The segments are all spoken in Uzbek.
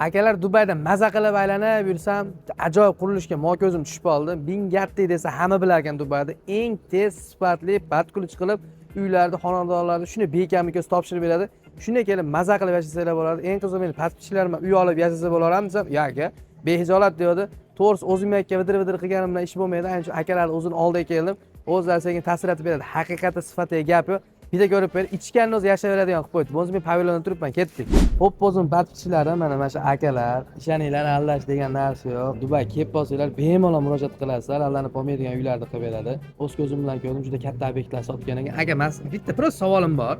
Akalar, Dubayda maza qilib aylanib yursam, ajoyib qurilishga ko'zim tushib qoldi. Binghatti desa, hamma bilar ekan, Dubayda eng tez, sifatli, под ключ qilib uylarni, xonadonlarni shunday bekamga ko'z topshirib beradi. Shunday kelib maza qilib yashasanglar bo'ladi. Eng qizig'i, meni подписчиlarim uy olib yashasa bo'larmi desam, "Yo'q, aka, behijolat", deyapti. To'g'risi, o'zim yakka vidir vidir qilganim bilan ish bo'lmaydi. Ayni shu akalarni o'zini oldiga keldim, o'zlari sekin tasir etib beradi. Haqiqatda sifatiga gap yo'q. Bitta ko'rib ber, ichganni o'zi yashayveradigan qilib qo'ydi. Bo'lmasa men pavilyonda turibman. Ketdik. Ho'p, o'zim подписчиlarim, mana shu akalar, ishoninglar, aldash degan narsa yo'q. Dubay kelib qolsanglar, bemalol murojaat qilasizlar, aldanib qolmaydigan uylarni qilib beradi. O'z ko'zim bilan ko'rdim, juda katta obyektlar sotgan ekan aka. Man bitta просто savolim bor.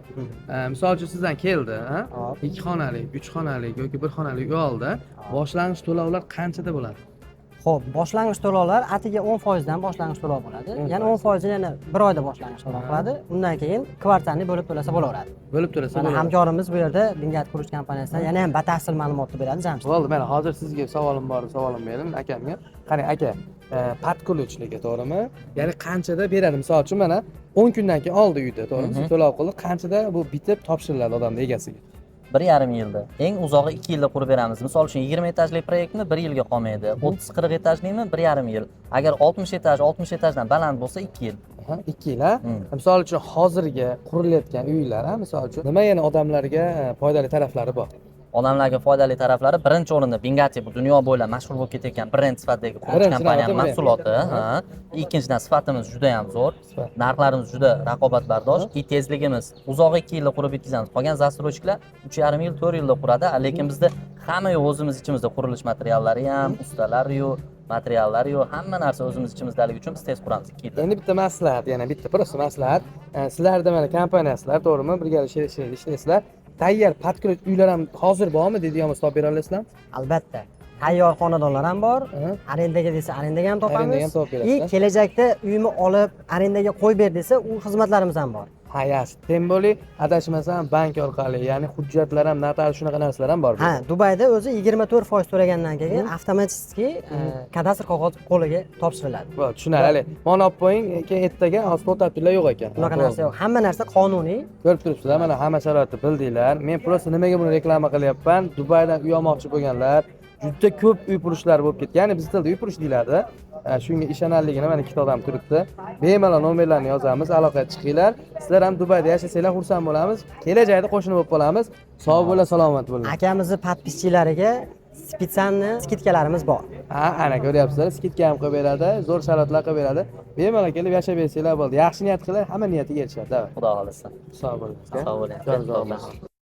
Misol uchun, sizdan keldi, ha? Hop. Ikki xonali, uch xonali yoki bir xonali uy oldi, boshlang'ich to'lovlar qanchada bo'ladi? Xo'p, boshlang'ich to'lovlar atigi 10%dan boshlang'ich to'lov bo'ladi. 10%. Ya'ni 10%ini yana bir oyda boshlang'ich to'lov qiladi. Undan keyin kvartalni bo'lib to'lasa bo'laveradi. Bo'lib to'lasa Mana bo'ladi. hamkorimiz bu yerda Binghatti qurilish kompaniyasidan yana ham batafsil ma'lumotni beradi, Jamshid. Bo'ldi, mana hozir sizga savolim bor, savolim berdim akamga. Qarang, aka, под ключligi, to'g'rimi? Ya'ni qanchada beradi? Misol uchun, mana 10 kundan keyin oldi uyda, to'g'rimi? Siz to'lov qildi, qanchada bu bitib topshiriladi odamni egasiga? 1,5 yilda, eng uzog'i 2 yilda qurib beramiz. Misol uchun, 20 etajli proyektni bir yilga qolmaydi, 30-40 etajlini 1,5 yil, agar 60 etaj, 60 etajdan baland bo'lsa, 2 yil. Aha, 2 yil, ha? Hmm. Misol uchun, hozirgi qurilayotgan uylar, ha, misol uchun, nima yana odamlarga foydali taraflari bor? Odamlarga foydali taraflari, birinchi o'rinda Binghatti, bu dunyo bo'ylab mashhur bo'lib ketayotgan brend sifatidagi qurilish Birinchi kompaniyani navbatda brend. mahsuloti, ha. Ikkinchidan, sifatimiz juda ham zo'r, Sifat. narxlarimiz juda raqobatbardosh и tezligimiz, uzog'i 2 yilda qurib bitkazamiz. Qolgan застройщикlar 3,5 yil, 4 yilda quradi, lekin bizda hamma yo'q o'zimiz ichimizda: qurilish materiallari ham, ustalariyu, materiallariyu, hamma narsa o'zimiz ichimizdaligi uchun biz tez quramiz, 2 yilda. Endi bitta maslahat, yana bitta просто maslahat. Sizlarda mana kompaniyasizlar, to'g'rimi? Birgalikda ishlaysizlar. Tayyor под ключ uylar ham hozir bormi deydigan bo'lsa, topib bera olasizlarmi? Albatta. Tayyor xonadonlar ham bor. Arendaga desa, arendaga ham topamiz. Arendaga ham topib И berasizlar. kelajakda uyimni olib, arendaga qo'yib ber desa, u xizmatlarimiz ham bor. Ha, yaxshi. Тем более, adashmasam, bank orqali, ya'ni hujjatlar ham, notarius, shunaqa narsalar ham bor. Ha, Dubayda o'zi 24% to'lagandan keyin avtomatik kadastr qog'oz qo'liga topshiriladi. Bo'ldi, tushunarli. Mana olib qo'ying, keyin ertaga hozir to'xtab turinglar, yo'q ekan. Unaqa Bo'ldi. narsa yo'q. Hamma narsa qonuniy. Ko'rib turibsizlar, mana hamma sharoitni bildinglar. Men просто nimaga buni reklama qilyapman? Dubaydan uy olmoqchi bo'lganlar, juda ko'p uy furushlar bo'lib ketgan. Ya'ni biz tilda uy furush deyiladi. Shunga ishonarligini mana ikkita odam turibdi. Bemalol nomerlarni yozamiz, aloqaga chiqinglar. Sizlar ham Dubayda yashasanglar, xursand bo'lamiz. Kelajakda qo'shni bo'lib qolamiz. Sog' bo'linglar, salomat bo'linglar. Akamizni подписчиlariga специальный скидкаlarimiz bor. Ha, ana ko'ryapsizlar, скидка ham qilib beradi, zo'r sharoitlar qilib beradi. Bemalol kelib yashab bersanglar bo'ldi. Yaxshi niyat qilinglar, hamma niyatiga erishadi. Давай. Xudo xohlasa. Sog' bo'ling. Sog' bo'ling. Joningiz sog' bo'lsin.